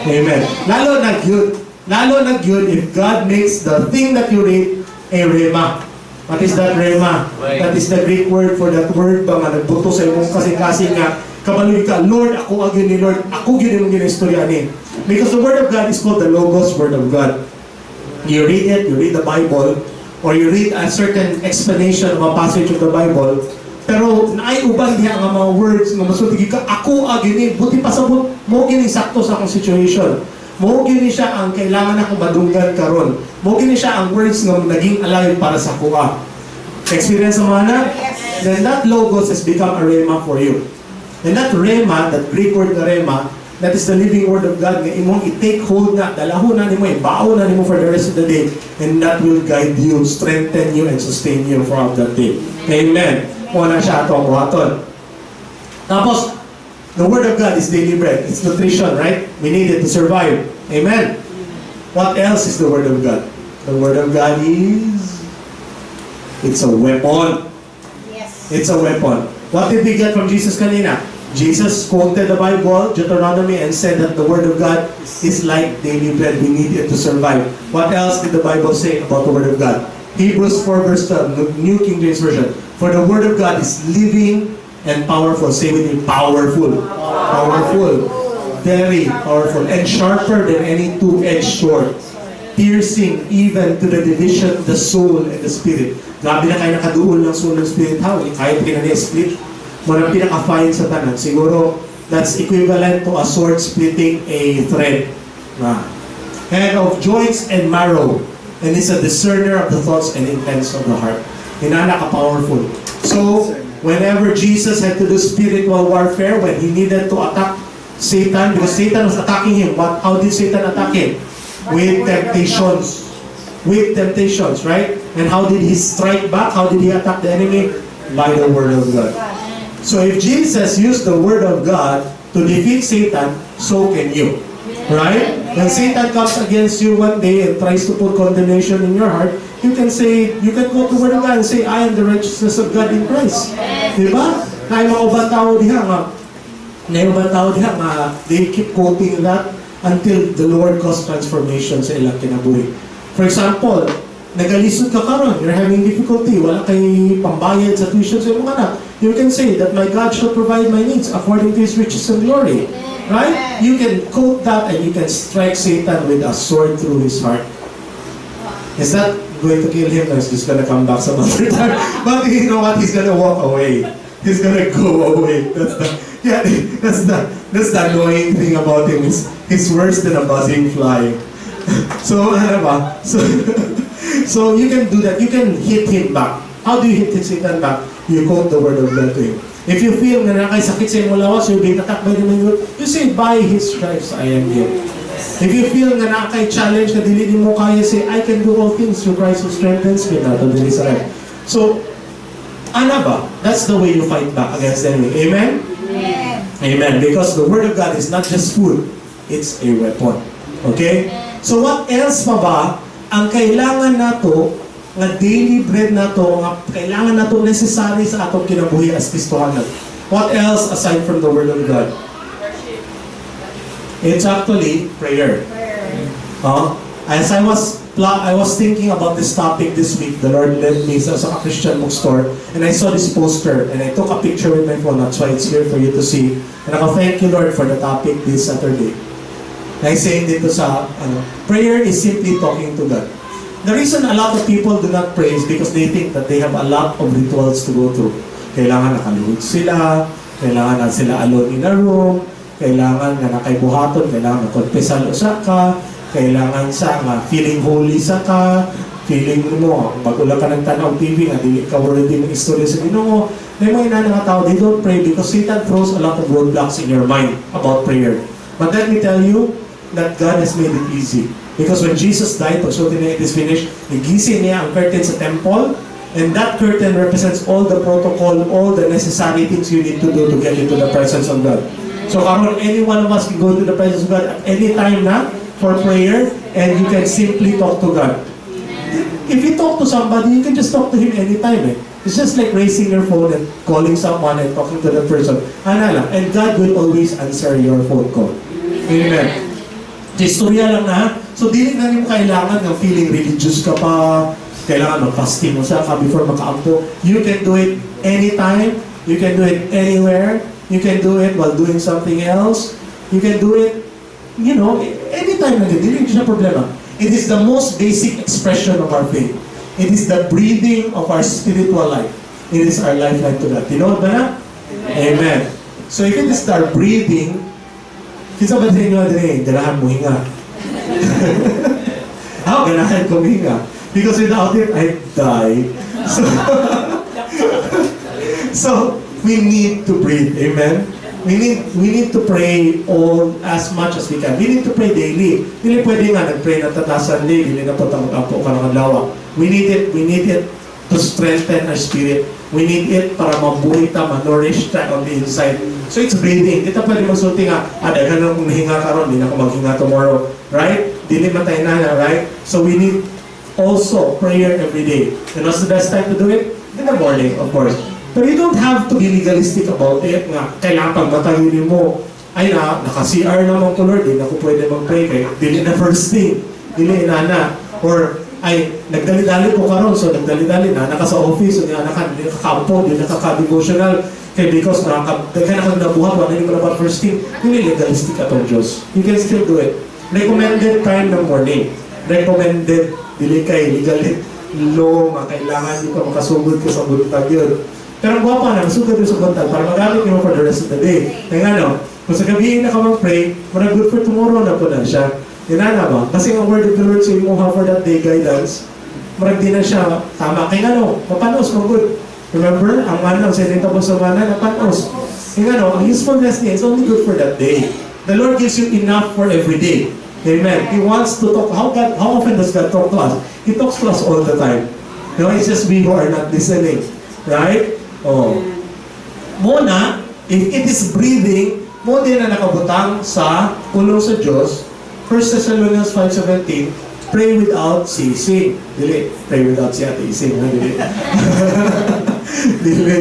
Amen. Lalo na gyud. Lalo na gyud if God makes the thing that you read a rhema. What is that rhema? That is the Greek word for that word ba nga nagbuto sa imong kasing-kasing nga kabalo ka, "Lord, ako gyud ni Lord, ako gyud imong ginaistorya ni." Because the Word of God is called the Logos Word of God. You read it, you read the Bible, or you read a certain explanation of a passage of the Bible, pero naay uban diha nga mga words nga masulti ka, "Ako gyud ni, buti pasabot mo gini sakto sa akong situation. Mo gini siya ang kailangan akong madunggan karon. Mo gini siya ang words nga naging alive para sa akoa." Experience mo na? Yes. Then that Logos has become a rhema for you. And that rhema, that Greek word na rhema, that is the living Word of God nga imong i-take hold na, dalahon na nimo, ibaon na nimo for the rest of the day, and that will guide you, strengthen you, and sustain you throughout that day. Amen. Mo na siya ato ang buhaton. Tapos, the Word of God is daily bread. It's nutrition, right? We need it to survive. Amen. What else is the Word of God? The Word of God is, it's a weapon. Yes. It's a weapon. What did we get from Jesus kanina? Jesus quoted the Bible, Deuteronomy, and said that the Word of God is like daily bread. We need it to survive. What else did the Bible say about the Word of God? Hebrews 4 verse 12, New King James Version. "For the Word of God is living and powerful." Say with me, "Powerful." Powerful. "Very powerful. And sharper than any two-edged sword, piercing even to the division of the soul and the spirit." Grabe na kaayo nakaduol ng soul and spirit. How? Kaya pa na split. Mao nang pinaka-fine sa tanan. Siguro, that's equivalent to a sword splitting a thread. Ah. "And of joints and marrow. And is a discerner of the thoughts and intents of the heart." Inana ka-powerful. So, whenever Jesus had to do spiritual warfare, when he needed to attack Satan, because Satan was attacking him. How did Satan attack him? With temptations. With temptations, right? And how did he strike back? How did he attack the enemy? By the Word of God. So if Jesus used the Word of God to defeat Satan, so can you. Right? When Satan comes against you one day and tries to put condemnation in your heart, you can say, you can go to the Word of God and say, "I am the righteousness of God in Christ." Diba? Naay ubang tao diha nga, they keep quoting that until the Lord caused transformation sa ilang kinabuhi. For example, nagalisod ka karon, you're having difficulty, wala kay pambayad sa tuition sa imong anak. You can say that "My God shall provide my needs according to His riches and glory." Right? You can quote that and you can strike Satan with a sword through his heart. Is that going to kill him? No, he's just gonna come back some other time. But you know what? He's gonna walk away. He's gonna go away. That's the yeah. That's the annoying thing about him. He's worse than a buzzing fly. So ano ba? So you can do that. You can hit him back. How do you hit Satan back? You quote the Word of God to him. If you feel nga naa kay sakit sa imong lawas, you're being attacked by the demon, you say, "By His stripes I am healed." If you feel nga naa kay challenge na dili nimo kaya, say, "I can do all things through Christ who strengthens me." Naa to diri sa life. So, ana ba? That's the way you fight back against the enemy. Amen? Amen. Amen. Because the Word of God is not just food, it's a weapon. Okay? So what else pa ba ang kailangan nato nga daily bread nato nga kailangan nato, necessary sa atong kinabuhi as Kristohanon? What else aside from the Word of God? It's actually prayer. Prayer. As I was thinking about this topic this week, the Lord led me sa a Christian bookstore and I saw this poster and I took a picture with my phone. That's why it's here for you to see. And ako, thank you, Lord, for the topic this Saturday. I saying dito sa, ano, prayer is simply talking to God. The reason a lot of people do not pray is because they think that they have a lot of rituals to go through. Kailangan nakaluhod sila, kailangan na sila alone in a room, kailangan nga naa kay buhaton, kailangan magkonfesal usa ka, kailangan sa nga feeling holy sa ka, feeling mo, bago lang ka nagtanaw TV, nga dili ka worthy ng istorya sa Ginoo. May mga inana nga tao, they don't pray because Satan throws a lot of roadblocks in your mind about prayer. But let me tell you that God has made it easy. Because when Jesus died, pagsulti niya, "It is finished," gigisi niya ang curtain sa temple, and that curtain represents all the protocol, all the necessary things you need to do to get into the presence of God. So karon, any one of us can go to the presence of God at any time na for prayer, and you can simply talk to God. If you talk to somebody, you can just talk to him anytime. Eh. It's just like raising your phone and calling someone and talking to that person. Ana lang. And God will always answer your phone call. Amen. So, istorya lang na. So, dili na nimo kailangan ng feeling religious ka pa, kailangan mag-fasting mo sa ka before makaampo. You can do it anytime. You can do it anywhere. You can do it while doing something else. You can do it anytime na. Dili siya problema. It is the most basic expression of our faith. It is the breathing of our spiritual life. It is our lifeline to God. Tinuod ba na? Amen. So if it is our breathing, kinsa ba sa inyo diri ganahan mo hinga? Ako, ganahan ko hinga. Because without it, I die. So we need to breathe. Amen? We need to pray all as much as we can. We need to pray daily. Dili pwede nga nag-pray na ta Sunday, dili na po ta mag-ampo karong adlaw. We need it. We need it to strengthen our spirit. We need it para mabuhi ta, ma-nourish ta on the inside. So it's breathing. Di ta pwede magsulti nga, "Ah, daghan na akong nahinga karon, di na ako maghinga tomorrow." Right? Dili man tayo na, right? So we need also prayer every day. And what's the best time to do it? In the morning, of course. Pero you don't have to be legalistic about it nga kailangan pagmatayo mo ay na, naka-CR naman ko, Lord, di na ko pwede mag-pray kay dili na first thing. Dili na na. Or ay, nagdali-dali ko karon, so nagdali-dali na, naka sa office, so di na naka, di nakakampo, di nakaka-devotional, kay because nakaka, daghan na nabuhat, wala mo na ba first thing, dili legalistic atong Diyos. You can still do it. Recommended time ng morning. Recommended, dili kay legal law, nga kailangan di ka makasugod ka sa buntag yun. Pero ang gwapa na, masugod ka sa buntag para magamit mo for the rest of the day. Kaya ano, kung sa gabi na ka mag-pray, murag good for tomorrow na po na siya. Yun na ba? Kasi ang word of the Lord sa imo for that day guidance, murag di na siya tama. Kaya ano, mapanos mo good. Remember, ang manna, ang sinita sa manna, napanos. Kaya ano, ang usefulness niya is only good for that day. The Lord gives you enough for every day. Amen. He wants to talk. How often does God talk to us? He talks to us all the time. It's just we who are not listening. Right? Oh. Muna, if it is breathing, mao din na nakabutang sa pulong sa Diyos. 1 Thessalonians 5:17, pray without ceasing. Dili, pray without si Ate Ising. Ha? Dili. Dili.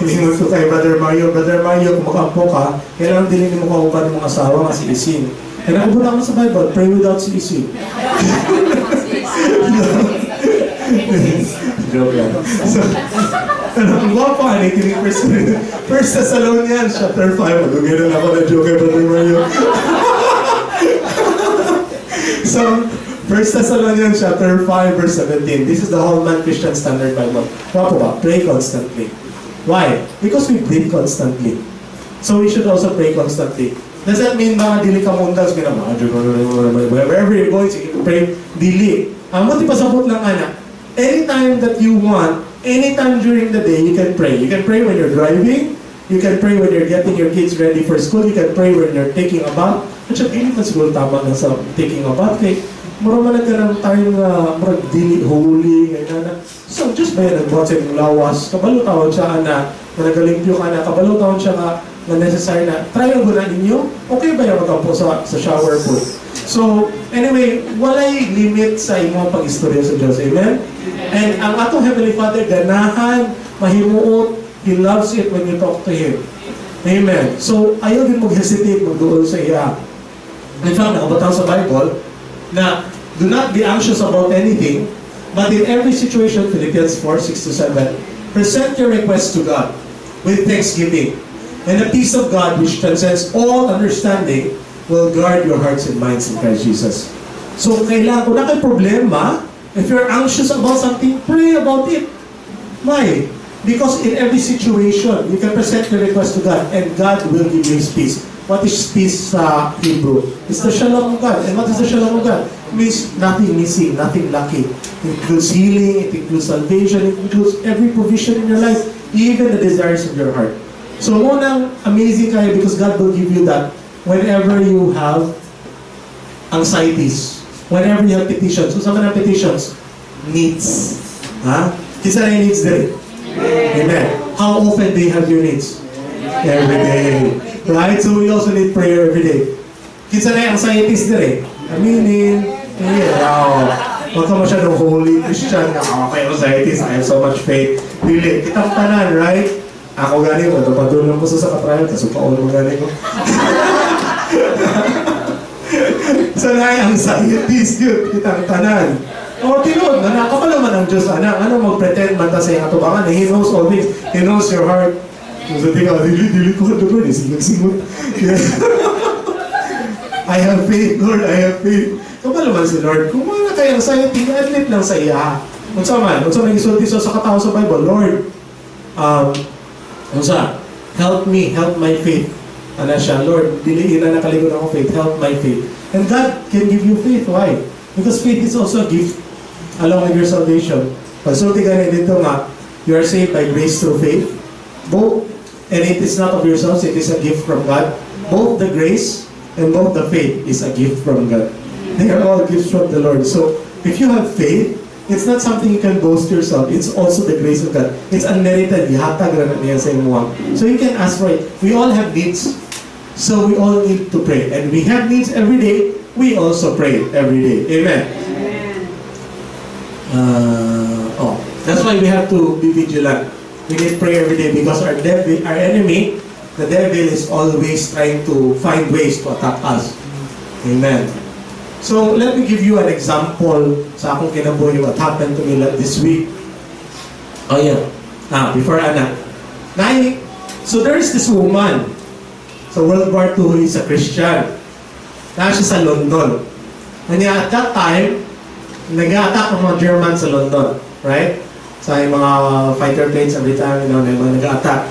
Hilingon ko kay Brother Mario, "Brother Mario, kung makaampo ka, kailangan dili mo kauban ng mga asawa nga si Ising." Kaya nakabutang sa Bible, pray without ceasing. Joke lang. So, ano, ang gwapo, ano, kining First Thessalonians, chapter 5. Madugay na ako na joke kay Brother Mario. So, First Thessalonians chapter 5, verse 17. This is the Holman Christian Standard Bible. Gwapo ba? Pray constantly. Why? Because we breathe constantly. So we should also pray constantly. Does that mean mga dili ka mundas, wherever you're going, sige, pray, dili. Ang mo pasabot lang ana, anytime that you want, anytime during the day, you can pray. You can pray when you're driving, you can pray when you're getting your kids ready for school, you can pray when you're taking a bath. At siya, dili man siguro tama na sa taking a bath. Kay, mura man ka ng time nga, murag dili holy, kay na. So, just ba yan, nagbuhat sa inyong lawas, kabalo tawon siya, ana, na nagalimpyo ka na, kabalo tawon siya nga, na necessary na, try mo na ninyo, okay ba yung magampo sa shower po? So, anyway, walay limit sa imong pag-istorya sa Diyos. Amen? And ang atong Heavenly Father, ganahan, mahimuot, He loves it when you talk to Him. Amen. So, ayaw din mag-hesitate magduol sa iya. In fact, nakabutang sa Bible na do not be anxious about anything, but in every situation, Philippians 4, 6 to 7, present your requests to God with thanksgiving. And the peace of God, which transcends all understanding, will guard your hearts and minds in Christ Jesus. So, kailangan, kung na kay problema, if you're anxious about something, pray about it. Why? Because in every situation, you can present your request to God, and God will give you His peace. What is peace sa Hebrew? It's the shalom of God. And what is the shalom of God? It means nothing missing, nothing lacking. It includes healing, it includes salvation, it includes every provision in your life, even the desires of your heart. So, unang amazing kayo because God will give you that whenever you have anxieties, whenever you have petitions. So, sa mga petitions? Needs. Ha? Kinsa na yung needs diri? Amen. How often do you have your needs? Every day. Right? So we also need prayer every day. Kinsa na yung anxieties diri? Aminin. Yeah. Oh. Huwag ka masyadong holy Christian na, "Okay, anxieties, I have so much faith." Dili. Kitang tanan, right? Ako gani mo, napadulong ko sa katrayan, kasukaon mo gani ko. Sa na anxieties yun, kitang tanan. O, tinuod, na nakakabalo man ang Diyos, ana, ano mag-pretend man ta sa iyang atubangan, He knows all things, He knows your heart. So, di ka, dili, dili ko, Lord, singot-singot. I have faith, Lord, I have faith. Kabalo man si Lord, kung mga kay anxiety, admit lang sa iya. Unsa man gisulti sa katao sa Bible, "Lord, unsa, help me, help my faith." Ana siya, "Lord, dili ina nakalikod ako faith, help my faith." And God can give you faith. Why? Because faith is also a gift along with your salvation. Pagsulti ka dito nga, you are saved by grace through faith. Both, and it is not of yourselves, it is a gift from God. Both the grace and both the faith is a gift from God. They are all gifts from the Lord. So, if you have faith, it's not something you can boast yourself. It's also the grace of God. It's unmerited. Ihatag ra na niya sa imo. So you can ask for it. We all have needs. So we all need to pray. And we have needs every day. We also pray every day. Amen. Oh, that's why we have to be vigilant. We need prayer every day because our devil, our enemy, the devil, is always trying to find ways to attack us. Amen. So, let me give you an example sa akong kinabuhi, what happened to me this week. Oh yeah. Ah, before ana. Nay, so there is this woman sa World War II who is a Christian. Naa siya sa London. And yeah, at that time, nag-attack ang mga German sa London. Right? Sa yung mga fighter planes every time, may mga nag-attack.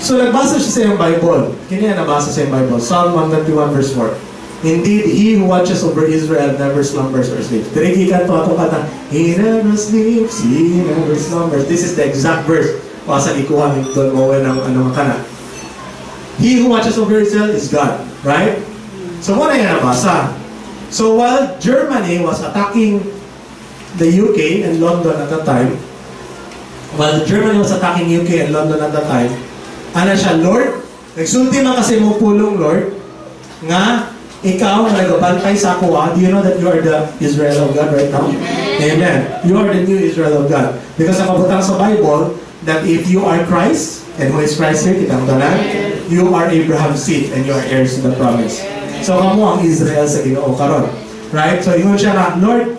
So nagbasa siya sa iyang Bible. Kini ang nabasa sa iyang Bible. Psalm 121 verse 4. "Indeed, He who watches over Israel never slumbers or sleeps." Diri gikan to atong kanta, "He never sleeps, He never slumbers." This is the exact verse. Kung asa gikuha ni Don Moen ang ano kana. He who watches over Israel is God, right? So mao na yung nabasa. So while Germany was attacking the UK and London at that time, while Germany was attacking UK and London at that time, ana siya, "Lord, nagsulti man kasi imong pulong, Lord, nga ikaw nga nagabantay sa ako, ah. Do you know that you are the Israel of God right now? Amen. You are the new Israel of God. Because nakabutang sa Bible that if you are Christ, and who is Christ here, kitang tanan, you are Abraham's seed and you are heirs to the promise. So kamo ang Israel sa Ginoo karon. Right? So ingon siya nga, "Lord,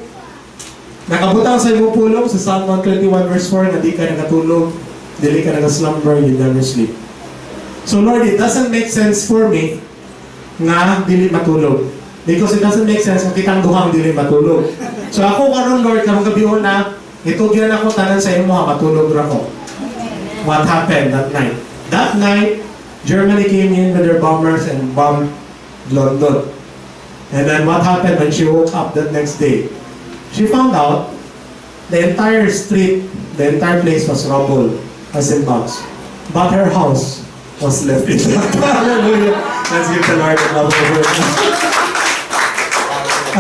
nakabutang sa imong pulong sa Psalm 121 verse 4 nga di ka nagatulog, dili ka nagaslumber, you never sleep. So Lord, it doesn't make sense for me nga dili matulog. Because it doesn't make sense kung kitang duhang dili matulog. So ako karon, Lord, karong gabi na, itugyan ako tanan sa imo ha, matulog ra ko." What happened that night? That night, Germany came in with their bombers and bombed London. And then what happened when she woke up that next day? She found out the entire street, the entire place was rubble, as in bombs. But her house was left intact. Hallelujah. Let's give the Lord a clap of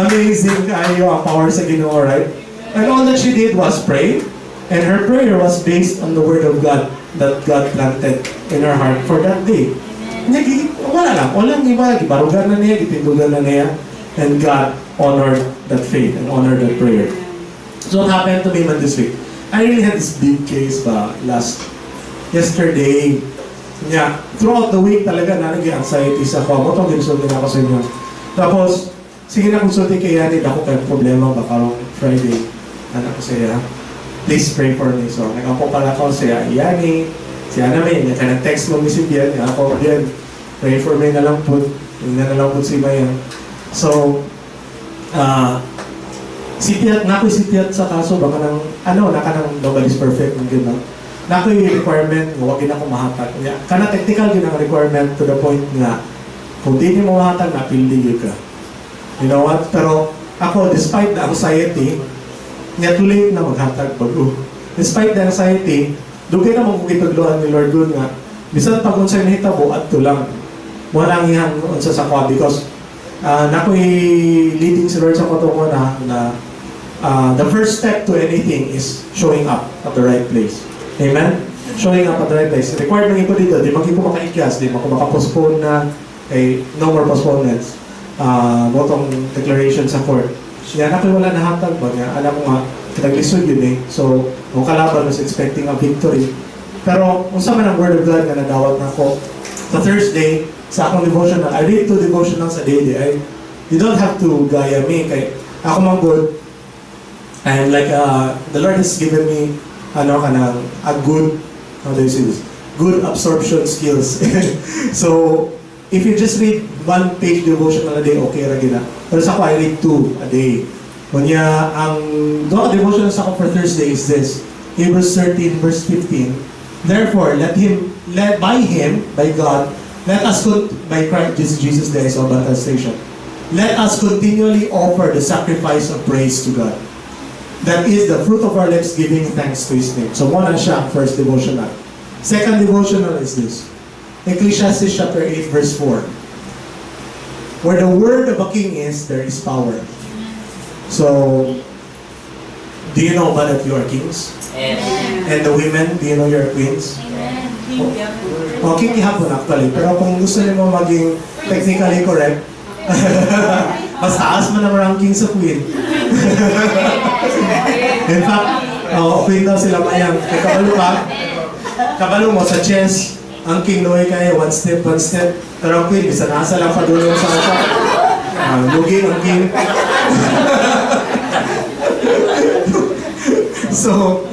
Amazing kayo ang power sa Ginoo, right? And all that she did was pray. And her prayer was based on the word of God that God planted in her heart for that day. Niya, wala lang. Walang iba. Gibarugan na niya, gitindugan na niya. And God honored that faith and honored that prayer. So what happened to me man this week? I really had this big case ba last yesterday. Yeah, throughout the week talaga na naging anxiety sa ako. Mao tong ginusulti na ako sa inyo. Tapos, sige na konsulti kay Yani, dako kay problema ba karong Friday. Ana ko siya, "Please pray for me." So, nag-ampo pala ako siya, Yani, si Ana may, niya kaya nag-text mo mi si Bian, niya ako, "Bian, pray for me na lang po." Hindi na lang po si Mayan. So, si Piat, nakoy si Piat sa kaso, baka nang, ano, naka nang nobody's perfect, ng gano'n. Nakoy requirement, nga wag na ako mahatag. Nya, kana technical yun ang requirement to the point nga, kung di mo mahatag, napildi gyud ka. You know what? Pero ako, despite the anxiety, nga too late na maghatag bago. Despite the anxiety, dugay naman kung gitudloan ni Lord good nga, bisan pag unsay nahitabo, adto lang. Wala ang iyang unsa sa kwa because nakoy leading si Lord sa ko na na the first step to anything is showing up at the right place. Amen? Showing up at the right place. Required man ko dito, di man ko makaikyas, di man ko makapospone na, kay no more postponements. Mao tong declaration sa court. Yan, ako wala nahatag ba niya. Alam ko nga, kitang lisod yun eh. So, ang kalaban was expecting a victory. Pero, unsa man ang word of God nga nadawat na ako sa Thursday, sa akong devotional, I read two devotionals a day. You don't have to gaya me. Kay, ako man good, and like, the Lord has given me, ano, kanang, a good, how do you say this? Good absorption skills. So, if you just read one page devotional a day, okay ra gina. Pero sa ako, I read two a day. Kunya, ang do devotional sa ako for Thursday is this. Hebrews 13 verse 15. "Therefore, let by Him, by God, let us, by Christ Jesus, the is of station, let us continually offer the sacrifice of praise to God. That is the fruit of our lips giving thanks to His name." So, mao na siya ang first devotional. Second devotional is this. Ecclesiastes chapter 8 verse 4. "Where the word of a king is, there is power." So, do you know ba that you are kings? Yes. And the women, do you know you're queens? Amen. Oh, king gihapon actually. Pero kung gusto niyo mo maging technically correct, mas taas man ang ranking sa queen. In fact, oh, queen daw sila mayang. Kay kabalo ka, Kabalo mo sa chess, ang king luoy kaayo, one step, one step. Pero ang queen, bisan asa lang padulong sa usa. Lugi ang king. So,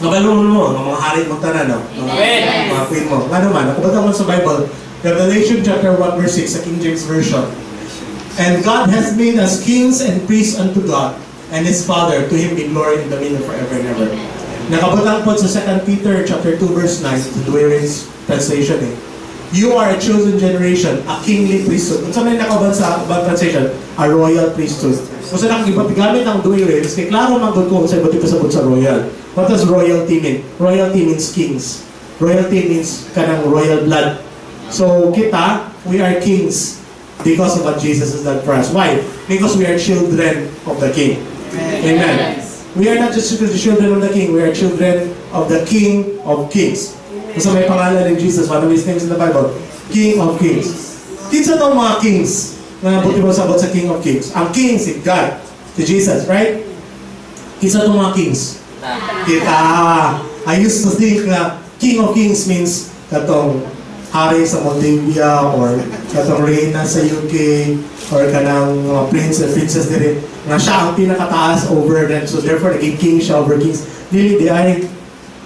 kabalo mo, ang mga hari mo tanan, no? Mga queen mo. Nga naman, nakabata mo sa Bible, Revelation chapter 1 verse 6 sa King James Version. "And God has made us kings and priests unto God and His Father. To Him be glory and dominion forever and ever." Nakabutang po sa 2 Peter chapter 2 verse 9, sa Douay translation eh. "You are a chosen generation, a kingly priesthood." Kung sa may nakaban sa ubang translation, a royal priesthood. Kung sa gamit ang Douay-Rheims, kay klaro man gud ko kung sa iba't pasabot sa royal. What does royalty mean? Royalty means kings. Royalty means kanang royal blood. So kita, we are kings because of what Jesus has done for us. Why? Because we are children of the King. Amen. We are not just the children of the King, we are children of the King of Kings. Kasi may pangalan ni Jesus, one of His names in the Bible, King of Kings. Kinsa tong mga kings na buti mo sabot sa King of Kings? Ang King si God, si Jesus, right? Kinsa tong mga kings? Kita. I used to think na King of Kings means katong hari sa Moldavia or katong reyna sa UK or kanang mga prince and princess diri nga siya ang pinakataas over them, so therefore naging king siya over kings. Dili diay.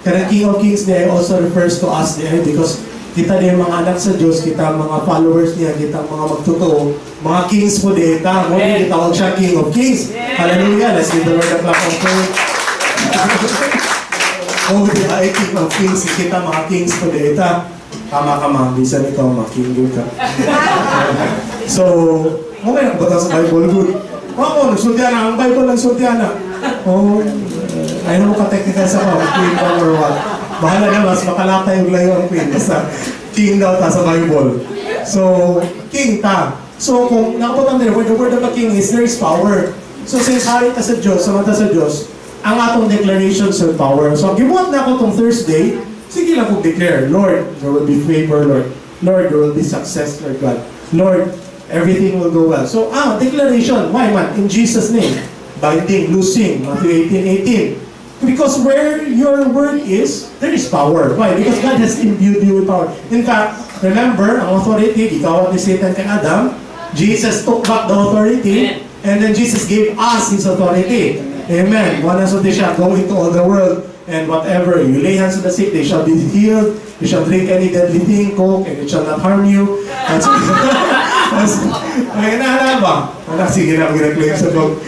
Kanang King of Kings diay also refers to us diay because kita diay mga anak sa Diyos, kita mga followers niya, kita mga magtotoo, mga kings po diay ta. Mo gitawag siya King of Kings. Hallelujah. Let's give the Lord a clap of praise. Oh, di ay King of Kings, kita mga kings po diay ta. Tama ka, ma'am, bisan ikaw, ma, king gyud ka. So, mo may nakabata sa Bible, good. Oo, nagsultihan na. Ang Bible nagsultihan na. Oh, ayaw mo ka-technical sa ko, queen ba or what. Bahala na, mas makalata yung layo ang queen. Basta, king daw ta sa Bible. So, king ta. So, kung nakabutang din, where the word of a king is, there is power. So, since hari ta sa Diyos, samanta sa Diyos, ang atong declarations of power. So, gibuhat na ako tong Thursday, sige lang kong declare, "Lord, there will be favor, Lord. Lord, there will be success, Lord God. Lord, everything will go well." So, declaration. Why man? In Jesus' name. Binding, loosing, Matthew 18:18. Because where your word is, there is power. Why? Because God has imbued you with power. In fact, remember, ang authority, gikawat ni Satan kay Adam, Jesus took back the authority, and then Jesus gave us His authority. Amen. Wala so siya, "Go into all the world, and whatever, you lay hands on the sick, they shall be healed. You shall drink any deadly thing, coke, and it shall not harm you." That's, ay, na ba? Wala, sige na, mag-claim sa coke.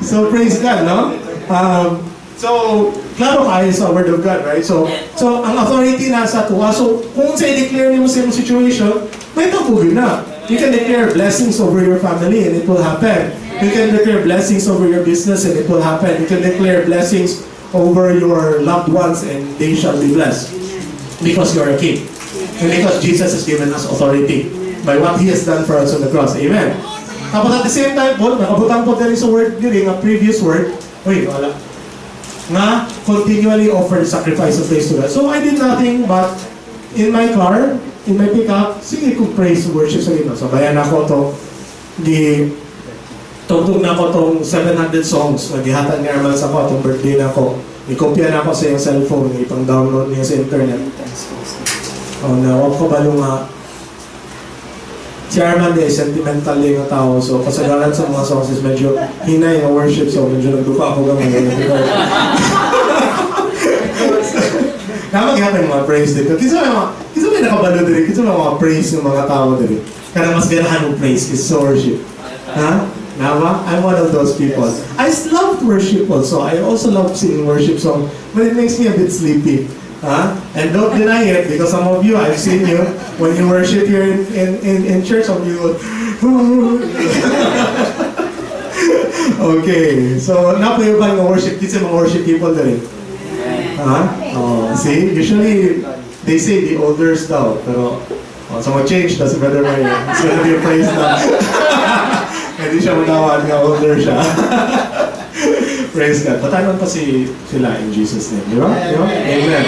So, praise God, no? So, klaro kayo sa word of God, right? So, ang authority nasa tuwa. So, kung sa i-declare nimo sa imong situation, may tawag na. You can declare blessings over your family and it will happen. You can declare blessings over your business and it will happen. You can declare blessings over your loved ones and they shall be blessed. Because you are a king. And because Jesus has given us authority by what He has done for us on the cross. Amen. Tapos at the same time po, nakabutang po din sa word diri nga previous word, uy, wala, nga continually offer sacrifice of praise to God. So I did nothing but in my car, in my pickup, sige kong praise worship sa Ginoo. So bayan ako to, gi tugtog na ako tong 700 songs na gihatag ni Arman sa ako atong birthday na ako. I-kopya na ako sa iyang cellphone, ipang-download niya sa internet. Oh, na wag ko balo nga si Arman eh, sentimental yung tao. So, kasagaran sa mga songs is medyo hinay nga worship. So, medyo nagdupa ako gamay. Tama gyapon yung mga praise dito. Kinsa may nakabalo diri, kinsa may mga praise yung mga tao diri? Kanang mas ganahan mo praise kaysa sa worship. Ha? Nama? I'm one of those people. I love worship also. I also love singing worship song, but it makes me a bit sleepy. Huh? And don't deny it, because some of you, I've seen you, when you worship here in church, some of you go, okay, so napo yung bang worship, kinsa mga worship people diri? Ha? Oh, see? Usually, they say the elders daw, pero oh, so mag-change na si Brother Mario. It's gonna be a praise na. Hindi siya manawag nga older siya. Praise God. Patanon pa si sila in Jesus' name. Di ba? Di ba? Amen.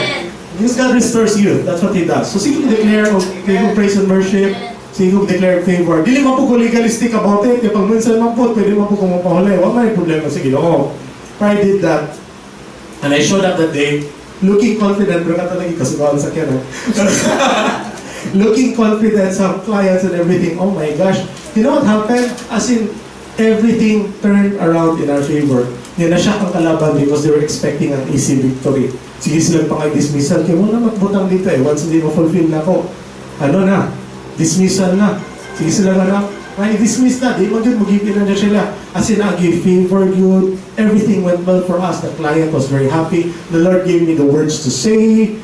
Because God restores you. That's what He does. So sige declare of favor, praise and worship. Sige declare favor. Dili man po ko legalistic about it. Kaya pag minsan man po, pwede man po kung mapahuli. Wala may problema sa Ginoo. But I did that. And I showed up that day, looking confident, pero kato lagi kasugaan sa kaya. Looking confident sa clients and everything. Oh my gosh. You know what happened? As in, everything turned around in our favor. Nga na-shock ang kalaban because they were expecting an easy victory. Sige sila pa kay dismissal. Kaya mo na magbutang dito eh. Once hindi mo fulfill na ako, ano na, dismissal na. Sige sila nga na, ay, dismiss na, di mo yun, mag-give in na sila. As in, give favor yun. Everything went well for us. The client was very happy. The Lord gave me the words to say,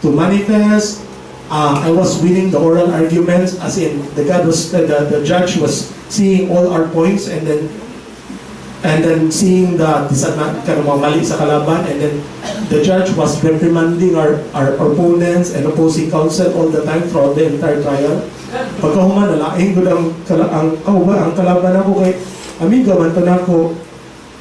to manifest. I was winning the oral arguments, as in the God was the judge was seeing all our points and then seeing the disadvantage, kanang mga mali sa kalaban, and then the judge was reprimanding our opponents and opposing counsel all the time throughout the entire trial. Pagkahuman, nalaing gud ang kauban, ang kalaban ako kay amiga man to nako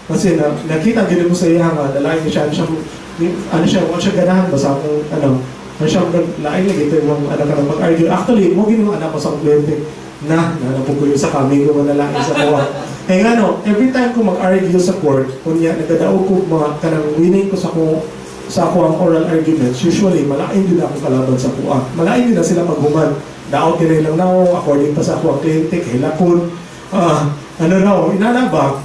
kasi na nakita gid mo sa iya nga nalaing siya, ano siya, wa siya ganahan ba sa akong ano siya, laing lagi ito yung ano ka na mag-argue. Actually, mo gini anak ko sa akong kliyente na na ko sa kami ko nalaing sa kuha. Eh nga no, every time ko mag-argue sa court, kunya nagadaog ko mga kanang winning ko sa ako ang oral arguments, usually malain din ako kalaban sa kuha. Malain din na sila paghuman. Daot nila lang nao, according pa sa ako ang kliyente, kay lakon. Ah, ano raw, inana ba?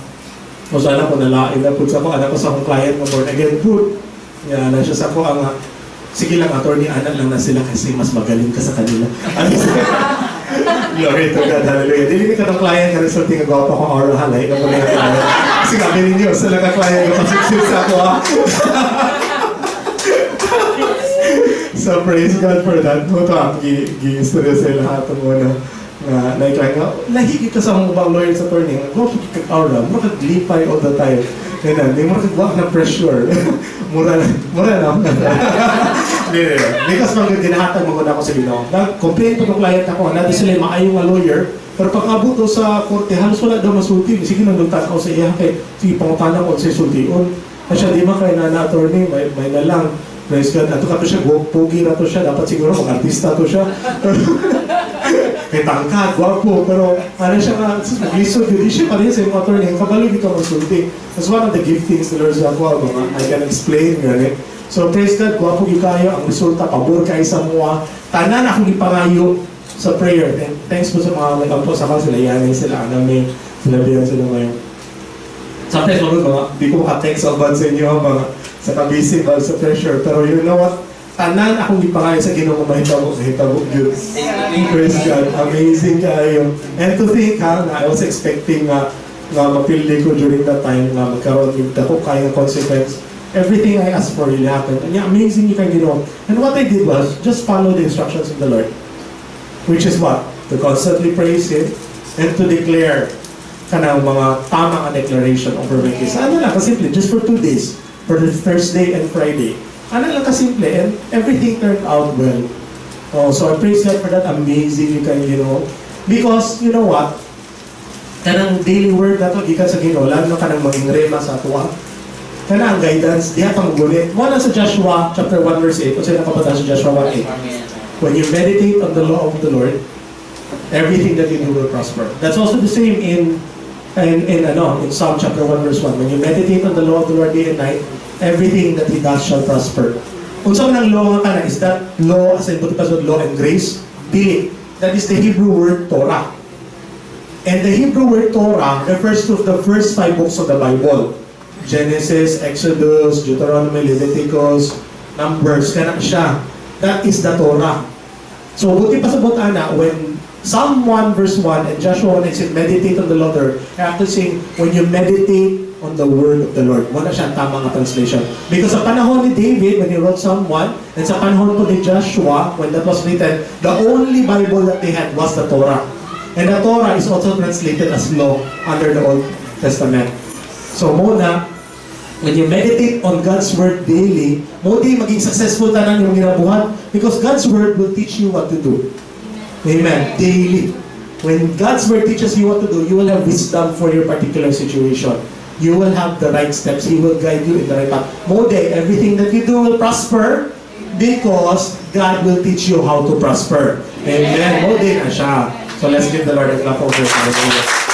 O sana ko nalain na pud sa ako, anak ko sa akong client nga born again pud. Nga na siya sa ako ang sige lang, attorney, anak lang na sila kasi mas magaling ka sa kanila. Ano siya? Glory to God, hallelujah. Dili ni katong client nga resulting nga gwapo akong aura, halay ka mo na client. Kasi kami ninyo, sila ka client nga pasipsip sa ako ha. So praise God for that. Mo to ang gi gi istorya sa lahat ang una nga naikla nga lahi ka sa akong ubang lawyer sa attorney nga gwapo kag aura, mura kag lipay all the time. Ganun, di mo kag wa na pressure. Mura na, mura na. Di, di, di. Because pag ginahatag mo ko na ako sa Ginoo. Nag-complain pa ng client ako, natin sila yung maayo nga lawyer, pero pag abot daw sa korte, halos wala daw masulti. Sige nang tan sa iya kay sige pangutana ko sa sultion. Kasi siya di man kay na attorney, may na lang. Praise God. Ato ka to siya, pogi na to siya. Dapat siguro mag-artista to siya. Kay tangkad, gwapo. Pero ano siya nga, lisod yun. Di siya pa rin sa imong attorney. Kabalo dito magsulti. That's one of the giftings the Lord sa ako. Mga I can explain, gani. So praise God, gwapo gyud kayo. Ang resulta, pabor kay sa mua. Tanan akong gipangayo sa prayer. And thanks po sa mga nag-ampo sa ako. Sila Yanay, sila Aname, sila Bian, sila Mayo. Sometimes mga, di ko maka-text sa sa inyo, mga sa kabisi, ba, sa pressure. Pero you know what? Tanan akong gipangayo sa Ginoo mahitabo, mahitabo gyud. Praise God. Amazing kayo. And to think ha, na I was expecting nga mapili ko during that time nga magkaroon yung dako kaya consequence. Everything I asked for really happened. And yeah, amazing you can Ginoo. And what I did was just follow the instructions of the Lord. Which is what? To constantly praise Him and to declare kanang mga tama nga declaration over my case. Ano lang, kasimple, just for 2 days. For the Thursday and Friday. Ano lang kasimple, and everything turned out well. Oh, so I praise God for that amazing you can. Because, you know what? Kanang daily word na to, gikan sa Ginoo, lalo na kanang maging rema sa atuwa. Kana ang guidance, diha ka mogunit. Mo na sa Joshua chapter 1 verse 8, unsa nakabata sa Joshua 1:8? When you meditate on the law of the Lord, everything that you do will prosper. That's also the same in ano, in Psalm chapter 1 verse 1. When you meditate on the law of the Lord day and night, everything that he does shall prosper. Unsa man ang law nga kana, is that law as in buti pa sa law and grace? Dili. That is the Hebrew word Torah. And the Hebrew word Torah refers to the first five books of the Bible. Genesis, Exodus, Deuteronomy, Leviticus, Numbers, kana siya. That is the Torah. So, buti pa sa ana, when Psalm 1 verse 1 and Joshua 1 said, meditate on the Lord, after saying, when you meditate on the word of the Lord. Wala siya ang tama nga translation. Because sa panahon ni David, when he wrote Psalm 1, and sa panahon po ni Joshua, when that was written, the only Bible that they had was the Torah. And the Torah is also translated as law under the Old Testament. So muna, when you meditate on God's Word daily, mo di maging successful tanan yung ginabuhat because God's Word will teach you what to do. Amen. Daily. When God's Word teaches you what to do, you will have wisdom for your particular situation. You will have the right steps. He will guide you in the right path. Mode, everything that you do will prosper because God will teach you how to prosper. Amen. Mode na siya. So let's give the Lord a clap over. Hallelujah.